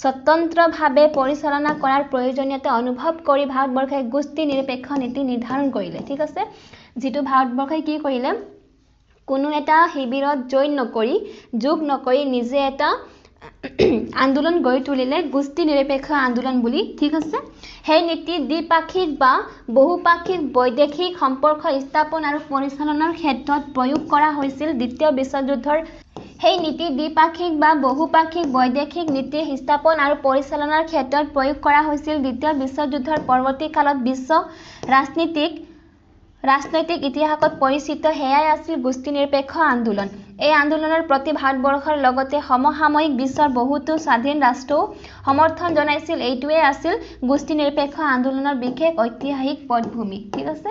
স্বতন্ত্ৰভাৱে পৰিচালনা কৰাৰ প্ৰয়োজনীয়তা অনুভৱ কৰি ভাৰতবৰ্ষই গোষ্ঠী নিৰপেক্ষ নীতি নিৰ্ধাৰণ কৰিলে। ঠিক আছে, যিটো ভাৰতবৰ্ষই কি কৰিলে, কোনো এটা শিবিৰত জইন নকৰি, যোগ নকৰি নিজে এটা আন্দোলন গঢ়ি তুলিলে, গোষ্ঠী নিৰপেক্ষ আন্দোলন বুলি। ঠিক আছে, সেই নীতি দ্বিপাক্ষিক বা বহুপাক্ষিক বৈদেশিক সম্পৰ্ক স্থাপন আৰু পৰিচালনাৰ ক্ষেত্ৰত প্ৰয়োগ কৰা হৈছিল। দ্বিতীয় বিশ্বযুদ্ধৰ সেই নীতি দ্বিপাক্ষিক বা বহুপাক্ষিক বৈদেশিক নীতি স্থাপন আৰু পৰিচালনাৰ ক্ষেত্ৰত প্ৰয়োগ কৰা হৈছিল। দ্বিতীয় বিশ্বযুদ্ধৰ পৰৱৰ্তী কালত বিশ্ব ৰাজনৈতিক ইতিহাসত পৰিচিত সেয়াই আছিল গোষ্ঠী নিৰপেক্ষ আন্দোলন। এই আন্দোলনৰ প্ৰতি ভাৰতবৰ্ষৰ লগতে সমসাময়িক বিশ্বৰ বহুতো স্বাধীন ৰাষ্ট্ৰও সমৰ্থন জনাইছিল। এইটোৱে আছিল গোষ্ঠী নিৰপেক্ষ আন্দোলনৰ বিশেষ ঐতিহাসিক পটভূমি। ঠিক আছে,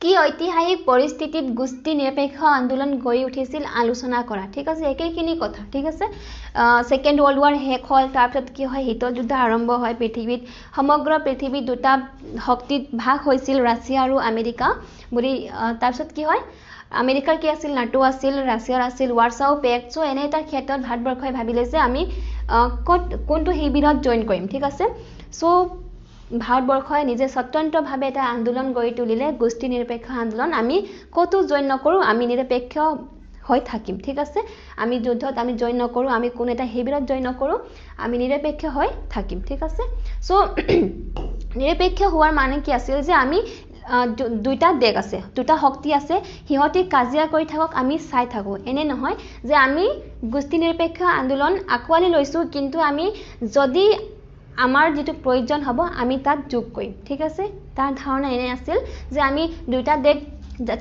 কি ঐতিহাসিক পৰিস্থিতিত গোষ্ঠী নিৰপেক্ষ আন্দোলন গঢ়ি উঠিছিল আলোচনা কৰা। ঠিক আছে, একেখিনি কথা। ঠিক আছে, ছেকেণ্ড ৱৰ্ল্ড ৱাৰ শেষ হ'ল, তাৰপিছত কি হয়, শীতল যুদ্ধ আৰম্ভ হয় পৃথিৱীত। সমগ্ৰ পৃথিৱীত দুটা শক্তিত ভাগ হৈছিল, ৰাছিয়া আৰু আমেৰিকা বুলি। তাৰপিছত কি হয়, আমেৰিকাৰ কি আছিল, নাটো আছিল, ৰাছিয়াৰ আছিল ৱাৰছাও পেক্ট। চ' এনে এটা ক্ষেত্ৰত ভাৰতবৰ্ষই ভাবিলে যে আমি ক'ত কোনটো শিবিৰত জইন কৰিম। ঠিক আছে, চ' ভাৰতবৰ্ষই নিজে স্বতন্ত্ৰভাৱে এটা আন্দোলন গঢ়ি তুলিলে, গোষ্ঠী নিৰপেক্ষ আন্দোলন। আমি ক'তো জইন নকৰোঁ, আমি নিৰপেক্ষ হৈ থাকিম। ঠিক আছে, আমি যুদ্ধত আমি জইন নকৰোঁ, আমি কোনো এটা শিবিৰত জইন নকৰোঁ, আমি নিৰপেক্ষ হৈ থাকিম। ঠিক আছে, চ' নিৰপেক্ষ হোৱাৰ মানে কি আছিল যে আমি দুটা দেশ আছে, দুটা শক্তি আছে, সিহঁতি কাজিয়া কৰি থাকক, আমি চাই থাকোঁ। এনে নহয় যে আমি গোষ্ঠী নিৰপেক্ষ আন্দোলন আঁকোৱালি লৈছোঁ, কিন্তু আমি যদি আমাৰ যিটো প্ৰয়োজন হ'ব আমি তাত যোগ কৰিম। ঠিক আছে, তাৰ ধাৰণা এনে আছিল যে আমি দুটা দেশ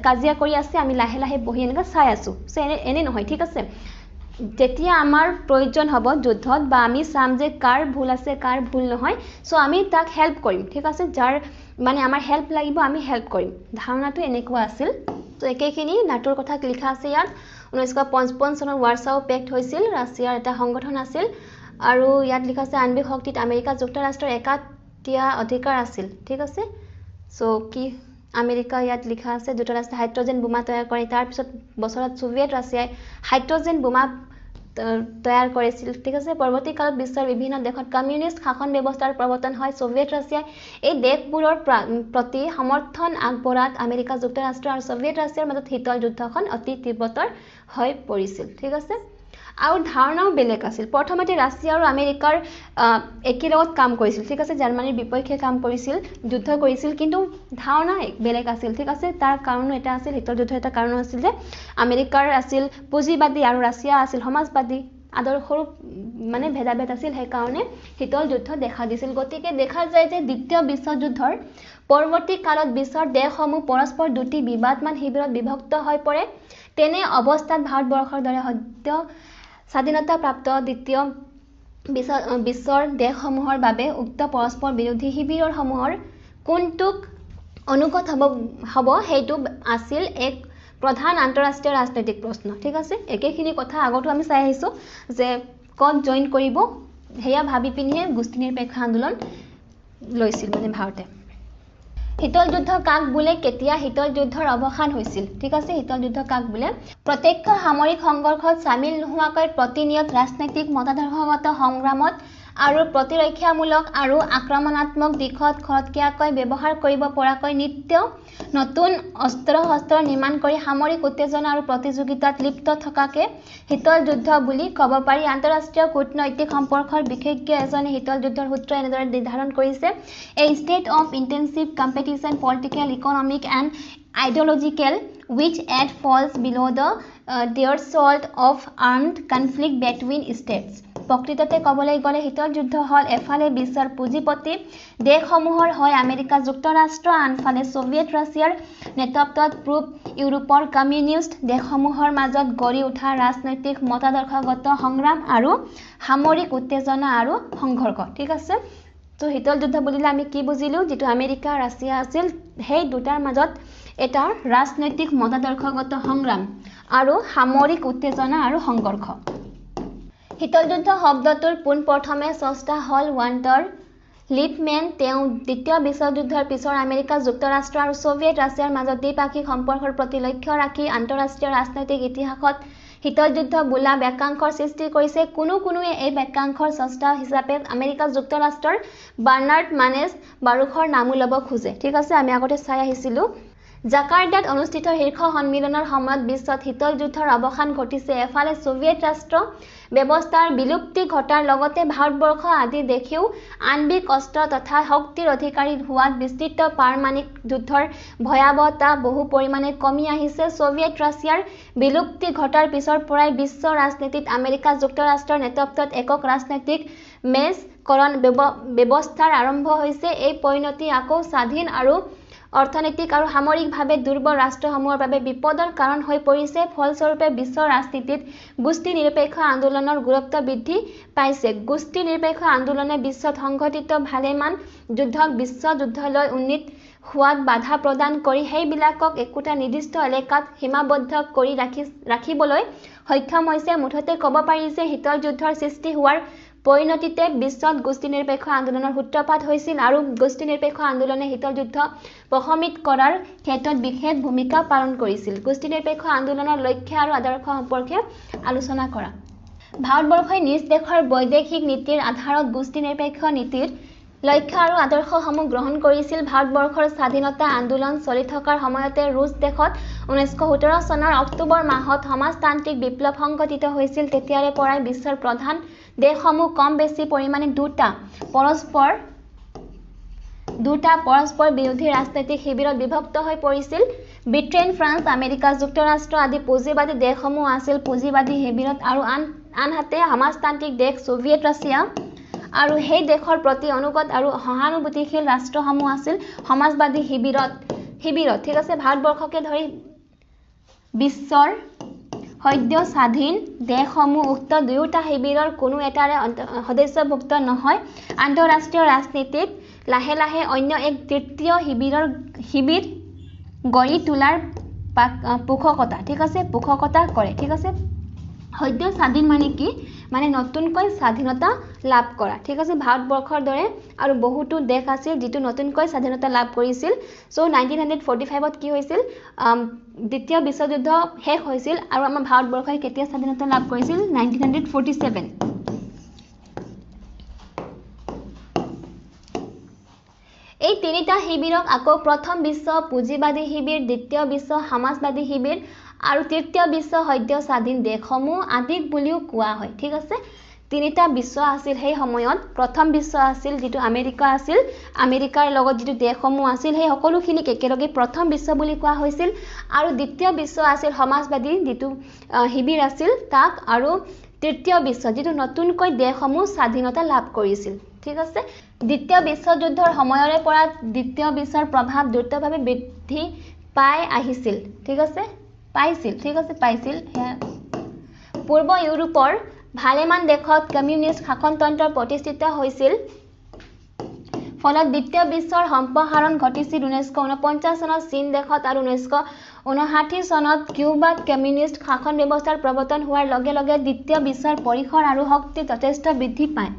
কাজিয়া কৰি আছে, আমি লাহে লাহে বহি এনেকৈ চাই আছোঁ। চ' এনে নহয়। ঠিক আছে, যেতিয়া আমাৰ প্ৰয়োজন হ'ব যুদ্ধত বা আমি চাম যে কাৰ ভুল আছে কাৰ ভুল নহয়, চ' আমি তাক হেল্প কৰিম। ঠিক আছে, যাৰ মানে আমাৰ হেল্প লাগিব আমি হেল্প কৰিম। ধাৰণাটো এনেকুৱা আছিল। ত' একেখিনি নাটোৰ কথা লিখা আছে ইয়াত। 1955 চনত ৱাৰছাও পেক্ট হৈছিল, ৰাছিয়াৰ এটা সংগঠন আছিল। আৰু ইয়াত লিখা আছে আণৱিক শক্তিত আমেৰিকা যুক্তৰাষ্ট্ৰৰ একাতিয়া অধিকাৰ আছিল। ঠিক আছে, চ' কি আমেৰিকা ইয়াত লিখা আছে যুক্তৰাষ্ট্ৰই হাইড্ৰজেন বোমা তৈয়াৰ কৰে। তাৰপিছত বছৰত ছোভিয়েট ৰাছিয়াই হাইড্ৰজেন বোমা তৈয়াৰ কৰিছিল। ঠিক আছে, পৰৱৰ্তী কালত বিশ্বৰ বিভিন্ন দেশত কমিউনিষ্ট শাসন ব্যৱস্থাৰ প্ৰৱৰ্তন হয়। ছোভিয়েট ৰাছিয়াই এই দেশবোৰৰ প্ৰতি সমৰ্থন আগবঢ়োৱাত আমেৰিকা যুক্তৰাষ্ট্ৰ আৰু ছোভিয়েট ৰাছিয়াৰ মাজত শীতল যুদ্ধখন অতি তীব্ৰতৰ হৈ পৰিছিল। ঠিক আছে, আৰু ধাৰণাও বেলেগ আছিল। প্ৰথমতে ৰাছিয়া আৰু আমেৰিকাৰ একেলগত কাম কৰিছিল। ঠিক আছে, জাৰ্মানীৰ বিপক্ষে কাম কৰিছিল, যুদ্ধ কৰিছিল, কিন্তু ধাৰণা বেলেগ আছিল। ঠিক আছে, তাৰ কাৰণো এটা আছিল, শীতল যুদ্ধৰ এটা কাৰণো আছিল যে আমেৰিকাৰ আছিল পুঁজিবাদী আৰু ৰাছিয়া আছিল সমাজবাদী, আদৰ্শৰো মানে ভেদাভেদ আছিল, সেইকাৰণে শীতল যুদ্ধ দেখা দিছিল। গতিকে দেখা যায় যে দ্বিতীয় বিশ্বযুদ্ধৰ পৰৱৰ্তী কালত বিশ্বৰ দেশসমূহ পৰস্পৰ দুটি বিবাদমান শিবিৰত বিভক্ত হৈ পৰে। তেনে অৱস্থাত ভাৰতবৰ্ষৰ দৰে সদ্য স্বাধীনতা প্ৰাপ্ত দ্বিতীয় বিশ্বৰ দেশসমূহৰ বাবে উক্ত পৰস্পৰ বিৰোধী শিবিৰসমূহৰ কোনটোক অনুগত হ'ব সেইটো আছিল এক প্ৰধান আন্তঃৰাষ্ট্ৰীয় ৰাজনৈতিক প্ৰশ্ন। ঠিক আছে, একেখিনি কথা আগতো আমি চাই আহিছোঁ যে ক'ত জইন কৰিব সেয়া ভাবি পিনিহে গোষ্ঠী নিৰপেক্ষ আন্দোলন লৈছিল মানে ভাৰতে। শীতল যুদ্ধ কাক বোলে, কেতিয়া শীতল যুদ্ধৰ অৱসান হৈছিল? ঠিক আছে, শীতল যুদ্ধ কাক বোলে? প্ৰত্যক্ষ সামৰিক সংঘৰ্ষত চামিল নোহোৱাকৈ প্ৰতিনিয়ত ৰাজনৈতিক মতাদৰ্শগত সংগ্ৰামত আৰু প্ৰতিৰক্ষামূলক আৰু আক্ৰমণাত্মক দিশত খৰতকীয়াকৈ ব্যৱহাৰ কৰিব পৰাকৈ নিত্য নতুন অস্ত্ৰ শস্ত্ৰ নিৰ্মাণ কৰি সামৰিক উত্তেজনা আৰু প্ৰতিযোগিতাত লিপ্ত থকাকে শীতল যুদ্ধ বুলি ক'ব পাৰি। আন্তঃৰাষ্ট্ৰীয় কূটনৈতিক সম্পৰ্কৰ বিশেষজ্ঞ এজনে শীতল যুদ্ধৰ সূত্ৰ এনেদৰে নিৰ্ধাৰণ কৰিছে: a state of intensive competition, political, economic and ideological, which at falls below the threshold of armed conflict between states. প্ৰকৃততে ক'বলৈ গ'লে শীতল যুদ্ধ হ'ল এফালে বিশ্বৰ পুঁজিপতি দেশসমূহৰ হৈ আমেৰিকা যুক্তৰাষ্ট্ৰ, আনফালে ছোভিয়েট ৰাছিয়াৰ নেতৃত্বত পূব ইউৰোপৰ কমিউনিষ্ট দেশসমূহৰ মাজত গঢ়ি উঠা ৰাজনৈতিক মতাদৰ্শগত সংগ্ৰাম আৰু সামৰিক উত্তেজনা আৰু সংঘৰ্ষ। ঠিক আছে, ত' শীতল যুদ্ধ বুলিলে আমি কি বুজিলোঁ? যিটো আমেৰিকা ৰাছিয়া আছিল সেই দুটাৰ মাজত এটা ৰাজনৈতিক মতাদৰ্শগত সংগ্ৰাম আৰু সামৰিক উত্তেজনা আৰু সংঘৰ্ষ। শীতল যুদ্ধ শব্দটোৰ পোনপ্ৰথমে স্ৰষ্টা হ'ল ৱাল্টাৰ লিপমেন। তেওঁ দ্বিতীয় বিশ্বযুদ্ধৰ পিছৰ আমেৰিকা যুক্তৰাষ্ট্ৰ আৰু ছোভিয়েট ৰাছিয়াৰ মাজত দ্বিপাক্ষিক সম্পৰ্কৰ প্ৰতি লক্ষ্য ৰাখি আন্তঃৰাষ্ট্ৰীয় ৰাজনৈতিক ইতিহাসত শীতল যুদ্ধ বোলা বাক্যাংশৰ সৃষ্টি কৰিছে। কোনো কোনোৱে এই বাক্যাংশৰ স্ৰষ্টা হিচাপে আমেৰিকা যুক্তৰাষ্ট্ৰৰ বাৰ্নাৰ্ড মানেছ বাৰুখৰ নামো ল'ব খোজে। ঠিক আছে, আমি আগতে চাই আহিছিলোঁ। জাকাৰ্টাত অনুষ্ঠিত শীৰ্ষ সন্মিলনৰ সময়ত বিশ্বত শীতল যুদ্ধৰ অৱসান ঘটিছে। এফালে ছোভিয়েট ৰাষ্ট্ৰ ব্যৱস্থাৰ বিলুপ্তি ঘটাৰ লগতে ভাৰতবৰ্ষ আদি দেশেও আণৱিক অস্ত্ৰ তথা শক্তিৰ অধিকাৰী হোৱাত বিস্তৃত পাৰমাণৱিক যুদ্ধৰ ভয়াৱহতা বহু পৰিমাণে কমি আহিছে। ছোভিয়েট ৰাছিয়াৰ বিলুপ্তি ঘটাৰ পিছৰ পৰাই বিশ্ব ৰাজনীতিত আমেৰিকা যুক্তৰাষ্ট্ৰৰ নেতৃত্বত একক ৰাজনৈতিক মেচকৰণ ব্যৱস্থাৰ আৰম্ভ হৈছে। এই পৰিণতি আকৌ স্বাধীন আৰু অৰ্থনৈতিক আৰু সামৰিকভাৱে দুৰ্বল ৰাষ্ট্ৰসমূহৰ বাবে বিপদৰ কাৰণ হৈ পৰিছে। ফলস্বৰূপে বিশ্ব ৰাজনীতিত গোষ্ঠী নিৰপেক্ষ আন্দোলনৰ গুৰুত্ব বৃদ্ধি পাইছে। গোষ্ঠী নিৰপেক্ষ আন্দোলনে বিশ্বত সংঘটিত ভালেমান যুদ্ধক বিশ্বযুদ্ধলৈ উন্নীত হোৱাত বাধা প্ৰদান কৰি সেইবিলাকক একোটা নিৰ্দিষ্ট এলেকাত সীমাবদ্ধ কৰি ৰাখিবলৈ সক্ষম হৈছে। মুঠতে ক'ব পাৰি যে শীতল যুদ্ধৰ সৃষ্টি হোৱাৰ পৰিণতিতে বিশ্বত গোষ্ঠী নিৰপেক্ষ আন্দোলনৰ সূত্ৰপাত হৈছিল আৰু গোষ্ঠী নিৰপেক্ষ আন্দোলনে শীতল যুদ্ধ প্ৰশমিত কৰাৰ ক্ষেত্ৰত বিশেষ ভূমিকা পালন কৰিছিল। গোষ্ঠী নিৰপেক্ষ আন্দোলনৰ লক্ষ্য আৰু আদৰ্শ সম্পৰ্কে আলোচনা কৰা। ভাৰতবৰ্ষই নিজ দেশৰ বৈদেশিক নীতিৰ আধাৰত গোষ্ঠী নিৰপেক্ষ নীতিৰ লক্ষ্য আৰু আদৰ্শসমূহ গ্ৰহণ কৰিছিল। ভাৰতবৰ্ষৰ স্বাধীনতা আন্দোলন চলি থকাৰ সময়তে ৰুছ দেশত 1917 চনৰ অক্টোবৰ মাহত সমাজতান্ত্ৰিক বিপ্লৱ সংঘটিত হৈছিল। তেতিয়াৰে পৰাই বিশ্বৰ প্ৰধান দেশসমূহ কম বেছি পৰিমাণে দুটা পৰস্পৰ বিৰোধী ৰাজনৈতিক শিবিৰত বিভক্ত হৈ পৰিছিল। ব্ৰিটেইন, ফ্ৰান্স, আমেৰিকা যুক্তৰাষ্ট্ৰ আদি পুঁজিবাদী দেশসমূহ আছিল পুঁজিবাদী শিবিৰত আৰু আনহাতে সমাজতান্ত্ৰিক দেশ ছোভিয়েট ৰাছিয়া আৰু সেই দেশৰ প্ৰতি অনুগত আৰু সহানুভূতিশীল ৰাষ্ট্ৰসমূহ আছিল সমাজবাদী শিবিৰত। ঠিক আছে, ভাৰতবৰ্ষকে ধৰি বিশ্বৰ সদ্য স্বাধীন দেশসমূহ উক্ত দুয়োটা শিবিৰৰ কোনো এটাৰে সদস্যভুক্ত নহয়। আন্তঃৰাষ্ট্ৰীয় ৰাজনীতিত লাহে লাহে অন্য এক তৃতীয় শিবিৰ গঢ়ি তোলাৰ পোষকতা, ঠিক আছে, পোষকতা কৰে। ঠিক আছে, সদ্য স্বাধীন মানে কি? মানে নতুনকৈ স্বাধীনতা লাভ কৰা। ঠিক আছে, ভাৰতবৰ্ষৰ দৰে আৰু বহুতো দেশ আছিল যিটো নতুনকৈ স্বাধীনতা লাভ কৰিছিল। চ' 1945ত কি হৈছিল? দ্বিতীয় বিশ্বযুদ্ধ শেষ হৈছিল আৰু আমাৰ ভাৰতবৰ্ষই কেতিয়া স্বাধীনতা লাভ কৰিছিল? 1947। এই তিনিটা শিবিৰক আকৌ প্ৰথম বিশ্ব পুঁজিবাদী শিবিৰ, দ্বিতীয় বিশ্ব সমাজবাদী শিবিৰ আৰু তৃতীয় বিশ্ব সদ্য স্বাধীন দেশসমূহ আদি বুলিও কোৱা হয়। ঠিক আছে, তিনিটা বিশ্ব আছিল সেই সময়ত। প্ৰথম বিশ্ব আছিল যিটো আমেৰিকা আছিল, আমেৰিকাৰ লগত যিটো দেশসমূহ আছিল সেই সকলোখিনিক একেলগে প্ৰথম বিশ্ব বুলি কোৱা হৈছিল। আৰু দ্বিতীয় বিশ্ব আছিল সমাজবাদী যিটো শিবিৰ আছিল তাক, আৰু তৃতীয় বিশ্ব যিটো নতুনকৈ দেশসমূহ স্বাধীনতা লাভ কৰিছিল। ঠিক আছে, দ্বিতীয় বিশ্বযুদ্ধৰ সময়ৰে পৰা দ্বিতীয় বিশ্বৰ প্ৰভাৱ দ্ৰুতভাৱে বৃদ্ধি পাই আহিছিল। ঠিক আছে, পাইছিল। ঠিক আছে, পাইছিল। পূৰ্ব ইউৰোপৰ ভালেমান দেশত কমিউনিষ্ট শাসনতন্ত্ৰ প্ৰতিষ্ঠিত হৈছিল। ফলত দ্বিতীয় বিশ্বৰ সম্প্ৰসাৰণ ঘটিছিল। 1949 চনত চীন দেশত আৰু 1959 চনত কিউবাত কমিউনিষ্ট শাসন ব্যৱস্থাৰ প্ৰৱৰ্তন হোৱাৰ লগে লগে দ্বিতীয় বিশ্বৰ পৰিসৰ আৰু শক্তি যথেষ্ট বৃদ্ধি পায়।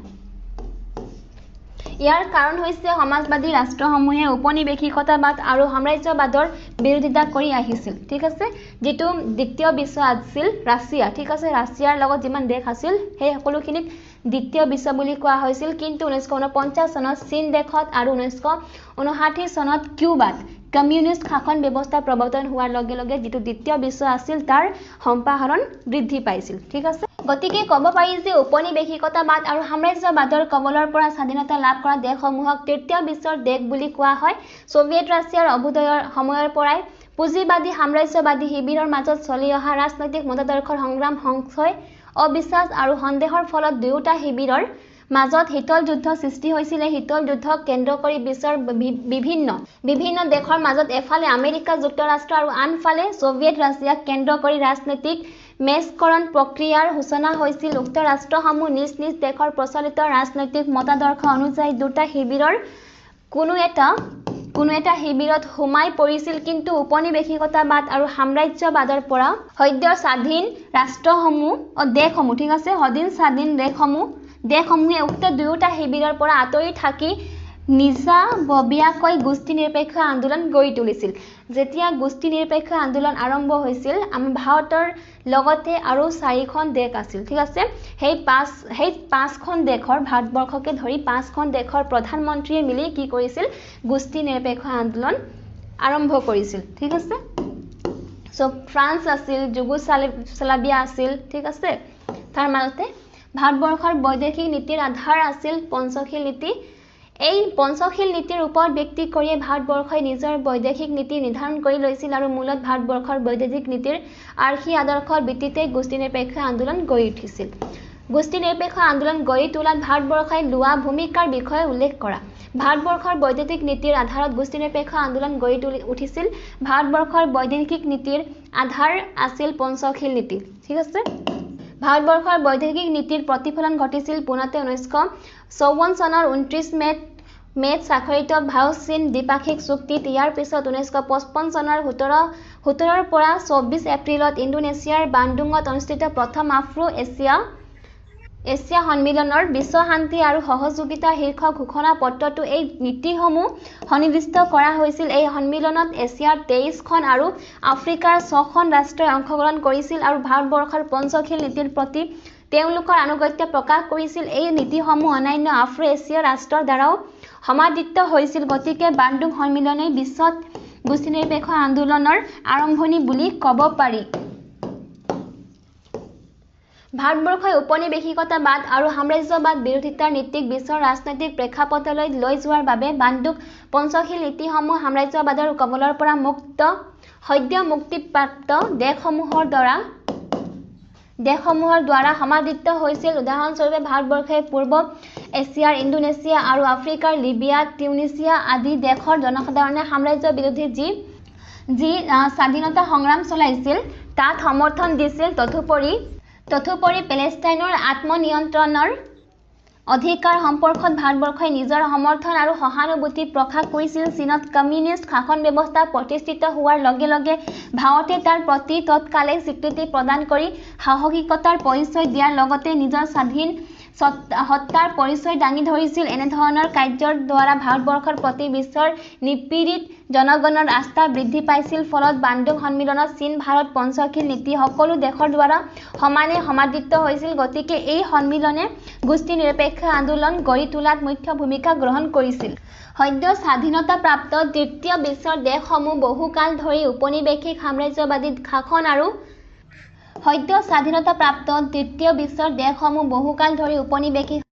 ইয়াৰ কাৰণ হৈছে সমাজবাদী ৰাষ্ট্ৰসমূহে উপনিৱেশিকতাবাদ আৰু সাম্ৰাজ্যবাদৰ বিৰোধিতা কৰি আহিছিল। ঠিক আছে, যিটো দ্বিতীয় বিশ্ব আছিল ৰাছিয়া, ঠিক আছে, ৰাছিয়াৰ লগত যিমান দেশ আছিল সেই সকলোখিনিক দ্বিতীয় বিশ্ব বুলি কোৱা হৈছিল। কিন্তু 1949 চনত চীন দেশত আৰু 1959 চনত কিউবাত কমিউনিষ্ট শাসন ব্যৱস্থা প্ৰৱৰ্তন হোৱাৰ লগে লগে যিটো দ্বিতীয় বিশ্ব আছিল তাৰ সম্প্ৰসাৰণ বৃদ্ধি পাইছিল। ঠিক আছে, গতিকে ক'ব পাৰি যে উপনিৱেশিকতাবাদ আৰু সাম্ৰাজ্যবাদৰ কবলৰ পৰা স্বাধীনতা লাভ কৰা দেশসমূহক তৃতীয় বিশ্বৰ দেশ বুলি কোৱা হয়। ছোভিয়েট ৰাছিয়াৰ অভ্যুদয়ৰ সময়ৰ পৰাই পুঁজিবাদী সাম্ৰাজ্যবাদী শিবিৰৰ মাজত চলি অহা ৰাজনৈতিক মতাদৰ্শৰ সংগ্ৰাম, সংশয়, অবিশ্বাস আৰু সন্দেহৰ ফলত দুয়োটা শিবিৰৰ মাজত শীতল যুদ্ধ সৃষ্টি হৈছিল। এই শীতল যুদ্ধক কেন্দ্ৰ কৰি বিশ্বৰ বিভিন্ন বিভিন্ন দেশৰ মাজত এফালে আমেৰিকা যুক্তৰাষ্ট্ৰ আৰু আনফালে ছোভিয়েট ৰাছিয়াক কেন্দ্ৰ কৰি ৰাজনৈতিক মেচকৰণ প্ৰক্ৰিয়াৰ সূচনা হৈছিল। উক্ত ৰাষ্ট্ৰসমূহ নিজ নিজ দেশৰ প্ৰচলিত ৰাজনৈতিক মতাদৰ্শ অনুযায়ী দুটা শিবিৰৰ কোনো এটা শিবিৰত সোমাই পৰিছিল। কিন্তু উপনিৱেশিকতাবাদ আৰু সাম্ৰাজ্যবাদৰ পৰা সদ্য স্বাধীন ৰাষ্ট্ৰসমূহ, দেশসমূহ, ঠিক আছে, সদিন স্বাধীন দেশসমূহে উক্ত দুয়োটা শিবিৰৰ পৰা আঁতৰি থাকি নিজাববীয়াকৈ গোষ্ঠী নিৰপেক্ষ আন্দোলন গঢ়ি তুলিছিল। যেতিয়া গোষ্ঠী নিৰপেক্ষ আন্দোলন আৰম্ভ হৈছিল, আমাৰ ভাৰতৰ লগতে আৰু 4খন দেশ আছিল। ঠিক আছে, সেই 5খন দেশৰ, ভাৰতবৰ্ষকে ধৰি 5খন দেশৰ প্ৰধানমন্ত্ৰীয়ে মিলি কি কৰিছিল? গোষ্ঠী নিৰপেক্ষ আন্দোলন আৰম্ভ কৰিছিল। ঠিক আছে, চ' ফ্ৰান্স আছিল, যুগোশ্লাভিয়া আছিল। ঠিক আছে, তাৰ মাজতে ভাৰতবৰ্ষৰ বৈদেশিক নীতিৰ আধাৰ আছিল পঞ্চশীল নীতি। এই পঞ্চশীল নীতিৰ ওপৰত ভিত্তি কৰিয়ে ভাৰতবৰ্ষই নিজৰ বৈদেশিক নীতি নিৰ্ধাৰণ কৰি লৈছিল আৰু মূলত ভাৰতবৰ্ষৰ বৈদেশিক নীতিৰ আৰ্হি আদৰ্শৰ ভিত্তিতে গোষ্ঠী নিৰপেক্ষ আন্দোলন গঢ়ি উঠিছিল। গোষ্ঠী নিৰপেক্ষ আন্দোলন গঢ়ি তোলাত ভাৰতবৰ্ষই লোৱা ভূমিকাৰ বিষয়ে উল্লেখ কৰা। ভাৰতবৰ্ষৰ বৈদেশিক নীতিৰ আধাৰত গোষ্ঠী নিৰপেক্ষ আন্দোলন গঢ়ি তুলি উঠিছিল। ভাৰতবৰ্ষৰ বৈদেশিক নীতিৰ আধাৰ আছিল পঞ্চশীল নীতি। ঠিক আছে, ভাৰতবৰ্ষৰ বৈদেশিক নীতিৰ প্ৰতিফলন ঘটিছিল পোনতে 1954 চনৰ 29 মে'ত স্বাক্ষৰিত ভাৰত চীন দ্বিপাক্ষিক চুক্তিত। ইয়াৰ পিছত 1955 চনৰ 17ৰ পৰা 24 এপ্ৰিলত ইণ্ডোনেছিয়াৰ বান্দুঙত অনুষ্ঠিত প্ৰথম আফ্ৰো এছিয়া সন্মিলনৰ বিশ্ব শান্তি আৰু সহযোগিতা শীৰ্ষক ঘোষণা পত্ৰতো এই নীতিসমূহ সন্নিৱিষ্ট কৰা হৈছিল। এই সন্মিলনত এছিয়াৰ 23খন আৰু আফ্ৰিকাৰ 6খন ৰাষ্ট্ৰই অংশগ্ৰহণ কৰিছিল আৰু ভাৰতবৰ্ষৰ পঞ্চশীল নীতিৰ প্ৰতি তেওঁলোকৰ আনুগত্য প্ৰকাশ কৰিছিল। এই নীতিসমূহ অন্যান্য আফ্ৰো এছীয় ৰাষ্ট্ৰৰ দ্বাৰাও সমাদৃত হৈছিল। গতিকে বান্দুং সন্মিলনেই বিশ্বত গোষ্ঠী নিৰপেক্ষ আন্দোলনৰ আৰম্ভণি বুলি ক'ব পাৰি। ভাৰতবৰ্ষই উপনিৱেশিকতাবাদ আৰু সাম্ৰাজ্যবাদ বিৰোধিতাৰ নীতিক বিশ্বৰ ৰাজনৈতিক প্ৰেক্ষাপটলৈ লৈ যোৱাৰ বাবে বান্দুক পঞ্চশীল নীতিসমূহ সাম্ৰাজ্যবাদৰ কবলৰ পৰা মুক্ত সদ্য মুক্তিপ্ৰাপ্ত দেশসমূহৰ দ্বাৰা সমাদৃত হৈছিল। উদাহৰণস্বৰূপে ভাৰতবৰ্ষই পূৰ্ব এছিয়াৰ ইণ্ডোনেছিয়া আৰু আফ্ৰিকাৰ লিবিয়া, টিউনিছিয়া আদি দেশৰ জনসাধাৰণে সাম্ৰাজ্য বিৰোধী যি যি স্বাধীনতা সংগ্ৰাম চলাইছিল তাত সমৰ্থন দিছিল। তদুপৰি পেলেষ্টাইনৰ আত্মনিয়ন্ত্ৰণৰ অধিকাৰ সম্পৰ্কত ভাৰতবৰ্ষই নিজৰ সমৰ্থন আৰু সহানুভূতি প্ৰকাশ কৰিছিল। চীনত কমিউনিষ্ট শাসন ব্যৱস্থা প্ৰতিষ্ঠিত হোৱাৰ লগে লগে ভাৰতে তাৰ প্ৰতি তৎকালেই স্বীকৃতি প্ৰদান কৰি সাহসিকতাৰ পৰিচয় দিয়াৰ লগতে নিজৰ স্বাধীন সত্তাৰ পৰিচয় দাঙি ধৰিছিল। এনেধৰণৰ কাৰ্যৰ দ্বাৰা ভাৰতবৰ্ষৰ প্ৰতি বিশ্বৰ নিপীড়িত জনগণৰ আস্থা বৃদ্ধি পাইছিল। ফলত বান্দুং সন্মিলনত চীন ভাৰত পঞ্চশীল নীতি সকলো দেশৰ দ্বাৰা সমানে সমাদৃত হৈছিল। গতিকে এই সন্মিলনে গোষ্ঠী নিৰপেক্ষ আন্দোলন গঢ়ি তোলাত মুখ্য ভূমিকা গ্ৰহণ কৰিছিল। সদ্য স্বাধীনতাপ্ৰাপ্ত তৃতীয় বিশ্বৰ দেশসমূহ বহুকাল ধৰি উপনিৱেশিক সাম্ৰাজ্যবাদী শাসন আৰু সদ্য স্বাধীনতাপ্ৰাপ্ত তৃতীয় বিশ্বৰ দেশসমূহ বহুকাল ধৰি উপনিৱেশিক